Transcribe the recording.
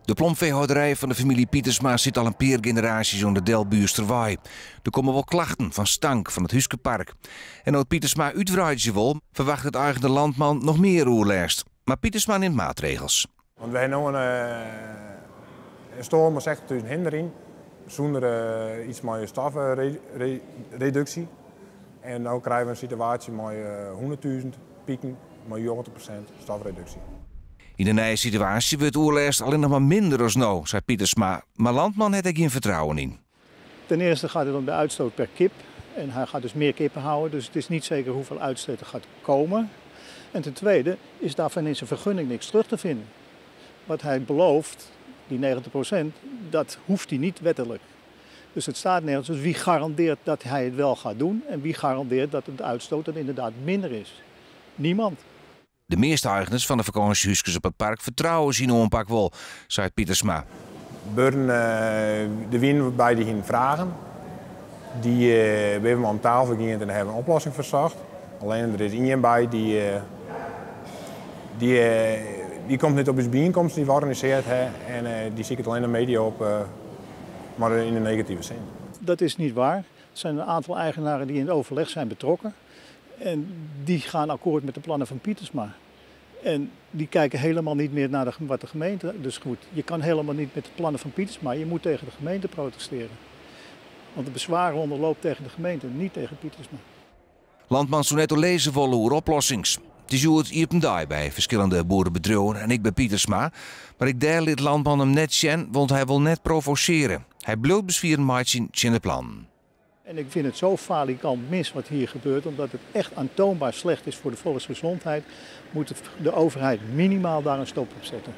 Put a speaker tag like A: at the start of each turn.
A: De plomfeehâlderij fan de famylje Pietersma sit al in pear generaasjes oan de Delbuursterwei. Der komme wol klachten fan stank fan it húskepark. En no't Pietersma útwreidzje wol, ferwachtet eigener Landman noch mear oerlêst. Mar Pietersma nimt maatregels.
B: Want we ha no in stâl mei 60.000 hinnen deryn, sûnder iets mei stofreduksje. En no krije we in situaasje mei 100.000 piken mei 90% stofreduksje.
A: Yn de nije situaasje wurdt oerlêst allinnich mar minder as no, seit Pietersma. Mar Landman hat der gjin fertrouwen yn.
C: Ten eerste gaat het om de uitstoot per kip. En hij gaat dus meer kippen houden, dus het is niet zeker hoeveel uitstoot er gaat komen. En ten tweede is daarvan in zijn vergunning niks terug te vinden. Wat hij belooft, die 90%, dat hoeft hij niet wettelijk. Dus het staat nergens. Dus wie garandeert dat hij het wel gaat doen en wie garandeert dat de uitstoot dan inderdaad minder is? Niemand.
A: De measte eigeners fan de fakânsjehúskes op it park fertrouwe syn oanpak wol, seit Pietersma.
B: Buren, der wiene by dy hiene fragen. Dy binne we om tafel gien en hawwe in oplossing foar socht. Allinnich der is ien by dy, dy, dy komt net op ús byienkomst dy't we organisearre ha en dy siket allinnich media op, mar yn de negative sin.
C: Dat is niet waar. Er zijn een aantal eigenaren die in het overleg zijn betrokken. En die gaan akkoord met de plannen van Pietersma. En die kijken helemaal niet meer naar wat de gemeente... Dus goed, je kan helemaal niet met de plannen van Pietersma. Je moet tegen de gemeente protesteren. Want de bezwaarronde loopt tegen de gemeente, niet tegen Pietersma.
A: Landman soe net lizze wolle oer oplossings. It is hjoed iepen dei by ferskillende boerebedriuwen en ek by Pietersma. Mar ek dêr lit Landman him net sjen, want hy wol net provosearje. Hy bliuwt beswieren meitsjen tsjin de plannen.
C: En ik vind het zo falikant mis wat hier gebeurt, omdat het echt aantoonbaar slecht is voor de volksgezondheid, moet de overheid minimaal daar een stop op zetten.